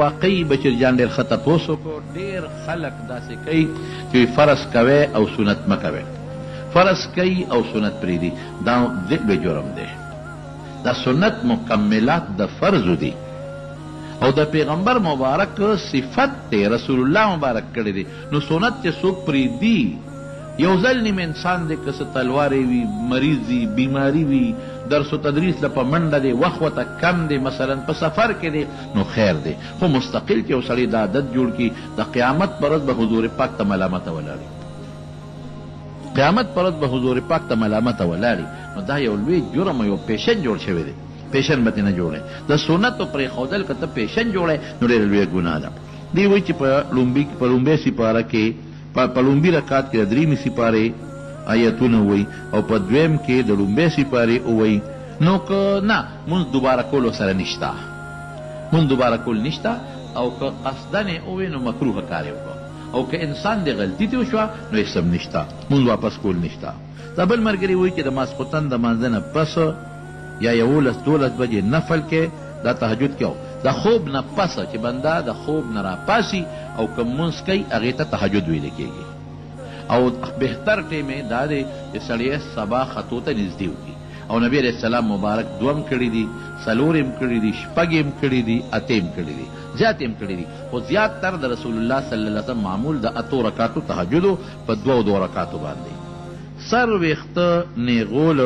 واقعي بشیر جان ډیر ښه تپوس وکړو. ډیر خلک داسې کوي چې وي فرض کوی او سنت مه کوی. فرض کوي او سنت پریږدي دا ډیر لوی جرم دی. دا سنت مکملات د فرضو دي او د پیغمبر مبارک صفت دی رسول الله مبارک کړی دی نو سنت چې څوک پریږدي یو ځل نیم انسان دی که څه تلواری وي، مریض وي، بیماري وي، درس و تدریس له په منډه دی، وخت ورته کم دی، مثلا په سفر کې دی نو خیر دی، خو مستقل چې یو سړی دا عادت جوړ کړي د قیامت پر ورځ به حضور پاک ته ملامته ولاړ وي. قیامت پر ورځ به حضور پاک ته ملامته ولاړ وي، نو دا یو لوی جرم او یو پیشن جوړ شوی دی، پیشن به ترې نه جوړوې، د سنتو پرېښودل که ته پیشن جوړوې نو ډېره لویه ګناه ده. دی وایي چې په لومبي په لومبی سپاره کې په لومبي رکعت کې د دریمې سپارې آیتونه ووایي او په دویم کې د لومبۍ سپارې ووایي نو که نه لمونځ دوباره کول ورسره نشته لمونځ دوباره کول نشته او که قصدا یې ووایي نو مکروه کار یې وکړ او که انسان دې غلطي ترې وشوه نو هېڅ هم نشته لمونځ واپس کول نشته. دا بل ملګری وایي چې د ماسخوتن د لمانځه نه پس یا 11 12 بجې نفل کې دا تهجد کې او د خوب نه پس چې بنده د خوب نه راپاڅي او کوم لمونځ کوي هغې ته تهجد ویل کیږي او بهتر ټیم یې دا دی چې سړی سبا ختو ته نږدې وکړي او نبی علیه السلام مبارک دوه هم کړي دي، څلور یې هم کړي دي، شپږ یې هم کړي دي، اته یې هم کړي دي، زیات یې هم کړي دي خو زیات تر د رسول الله صلی الله علیه وسلم معمول د اتو رکعتو تهجد و په دوو دوو رکعتو باندې. سر ویښته نیغول،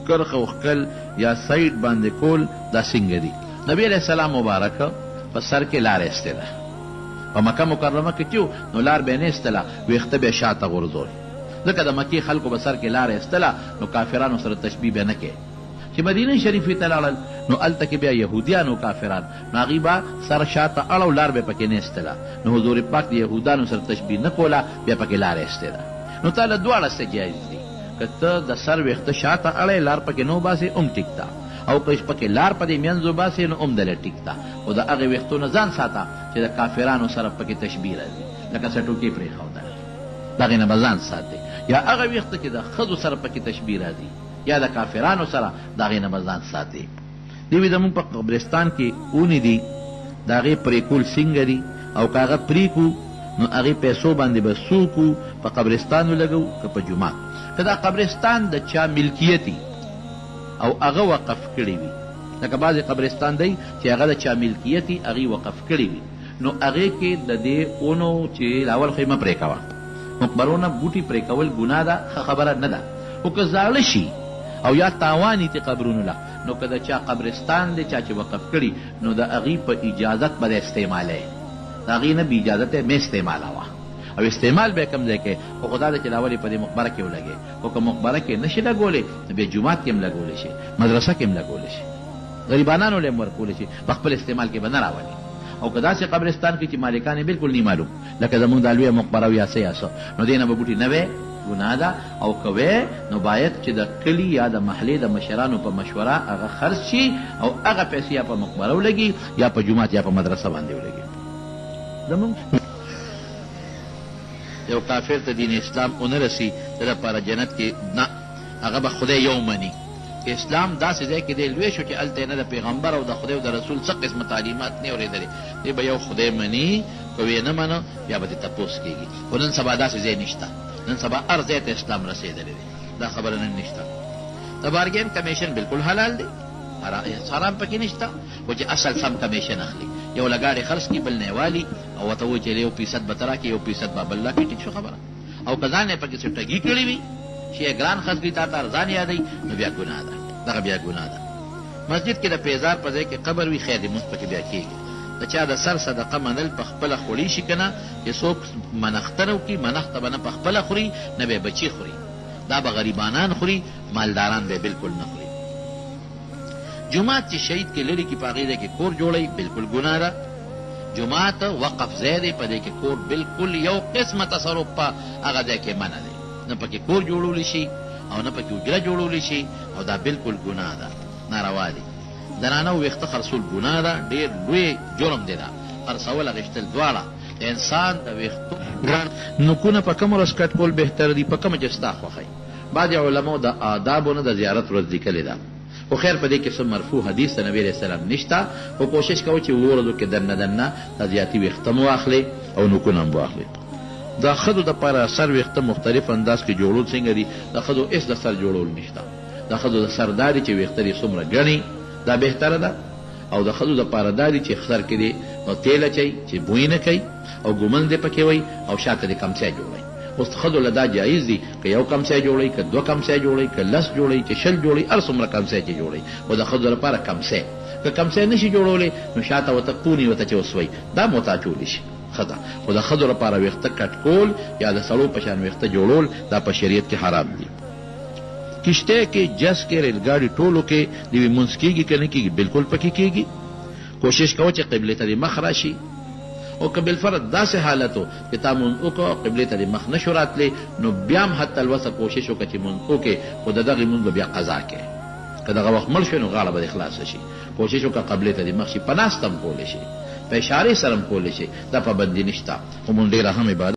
کرښه او ښکل یا سایډ باندې کول دا څنګه دي؟ نبی علیه السلام مبارک په سر کې لار ایستې ده. په مکه مکرمه کې چې و نو لار به یې نه ایستله، ویښته به یې شاته غورځول. ځکه د مکې خلکو به سر کې لار ایستله نو کافرانو سره تشبیه به نه کوي. چې مدینې شریفې ته لاړل نو هلته کې بیا یهودیان وو کافران نو هغوی به سر شاته اړو لار به پکې نه ایستله نو حضور پاک د یهودانو سره تشبیه نه کوله بیا پکې لار ایستې ده نو تاله دواړه څه جایز دي که ته د سر ویښته شاته اړی لار پکې نه وباسې هم ټیک ده او که پکې لار په دې مینځ وباسې نو هم دله ټیک ده خو د هغې ویښتو نه ځان ساته چې د کافرانو سره پکې تشبیه راځي لکه څټوکې پرېښودل د هغې نه به ځان ساتې یا هغه ویښته چې د ښځو سره پکې تشبیه راځي یا د کافرانو سره د هغې نه به ځان ساتې. دی وی زموږ په قبرستان کې اونې دي د هغې پرېکول سنګه دي او که هغه پرې کړو نو هغې پیسو باندې به څه وکړو په قبرستان ولګوو که په جومات؟ که دا قبرستان د چا ملکیت وي او هغه وقف کړی وي لکه بعضې قبرستان دی چې هغه د چا ملکیت وي هغوی وقف کړی وي نو هغې کې د دې اونو چې اول خو یې مه پرې کوه مقبرو نه بوټي پرې کول ګناه ده ښه خبره نه ده خو که زاړه شي او یا تاوان یې قبرونو له نو که د چا قبرستان دی چا چې وقف کړي نو د هغوی په اجازت به دی استعمالوي د هغوی نه بې اجازته یې مه استعمالوه او استعمال به یې کوم ځای کوې خو خو دا ده چې لاول یې په دې مقبره کې ولګوې خو که مقبره کې نه شې لګولی نو بیا جومات کې هم لګولی شې مدرسه کې هم لګولی شې غریبانانو له هم ورکولی شې په خپل استعمال کې به نه راولې او که داسې قبرستان کې چې مالکان یې بلکل نه معلوم لکه زموږ دا لویه مقبره وي یا څه یا څه نو دې نه به بوټي نه وی ګناه ده او که وی نو باید چې د کلي یا د محلې د مشرانو په مشوره هغه خرڅ شي او هغه پیسې یا په مقبره ولګي یا په جومات یا په مدرسه باندې ولګي. زموږ یو کافر ته دین اسلام ونه رسي د لپاره جنت کې نه هغه به خدای یو مني. اسلام داسې ځای کې دی لوی شو چې هلته یې نه د پیغمبر او د خدای او د رسول څه قسمه تعلیمات نه اورېدلې، دی به یو خدای مني، که ویې نه منه بیا به ترې تپوس کېږي، خو نن سبا داسې ځای نشته، نن سبا هر ځای ته اسلام رسېدلی دی، دا خبره نن نشته. د بارګین کمېشن بلکل حلال دی، هېڅ حرام پکې نشته، خو چې اصل سم کمېشن اخلي، یو له ګاډی خرڅ کړي بل نه یې والي او ورته ووایي چې یو فیصد به ته راکړې یو فیصد به بل راکړي، ټیک شو خبره. او که ځان یې پکې څه ټګي کړې وي، شی ګران خرڅ کړي تاته ارزان یادوي نو بیا ګناه ده، دغه بیا ګناه ده. مسجد کې د پیزار په ځای کې قبر وي خیر دی لمونځ پکې بیا کیږي. د چا د سر صدقه منل په خپله خوړی شي که نه؟ چې څوک منښتنه وکړي منښته به نه په خپله خوري نه به یې بچي خوري، دا به غریبانان خوري مالداران به یې بلکل نه خوري. جومات چې شهید کې لرې کړي په هغې ځای کې کور جوړوي بلکل ګناه ده. جومات وقف ځای دی په دې کې کور بلکل یو قسمه تصرف په هغه ځای کې منع دی نه پکې کور جوړولی شي او نه پکې حجره جوړولی شي او دا بلکل ګناه ده ناروا دي زنانه ویښته خرڅول ګناه ده ډیر لوی جرم دی دا خرڅول اخیستل دواړه د انسان د ویښتو ګران نوکونه په کومه ورځ کټ کول بهتر دي په کومه چې ستا خوښه وي بعضې علماو د آدابو نه د زیارت ورځ لیکلې ده. خو خیر په دې کې څه مرفوع حدیث د نبي علیه السلام نشته، خو کوشش کوه چې اوو ورځو کې دننه دننه دا زیاتي ویښته هم واخلې او نوکونه هم واخلې. د ښځو لپاره د سر ویښته مختلف انداز کې جوړول څنګه دي؟ د ښځو هېڅ د سر جوړول نشته، د ښځو د سر دا دي چې ویښته دې څومره ګڼي دا بهتره ده او د ښځو لپاره دا دي چې سر کې دې تېل اچوي چې بوی نه کوي او ږومنځ دې پکې وهي او شاته دې کمڅی جوړوي. اوس ښځو له دا جایز دي که یو کمڅی جوړوي که دوه کمڅی جوړوي که لس جوړوي چې 20 جوړوي هر څومره کمڅی چې جوړوي خو د ښځو لپاره کمڅی که کمڅی نه شي جوړولی نو شاته ورته پونی ورته چې وسوي دا هم ورته اچولی شي ښځه خو د ښځو لپاره ویښته کټ کول یا د سړو په شان ویښته جوړول دا په شریعت کې حرام دي. کشتۍ کې جس کې ریل ګاډي ټولو کې د وي مونځ کیږي که نه کیږي بلکل پکې کیږي کوشش کوه چې قبلې ته دې مخ راشي او که بالفرض داسې حالت و چې تا مونځ وکړ او قبلې ته دې مخ نه شو راتلی نو بیا هم حتی الوسع کوشش وکړه چې مونځ وکړې خو د دغې مونځ به بیا قضا کوې که دغه وخت مړ شوې نو غاړه به دې خلاصه شي کوشش وکړه قبلې ته دې مخ شي په ناسته هم کولی شې په اشارې سره هم کولی شې دا پابندي نشته خو مونځ ډېر اهم عبادت.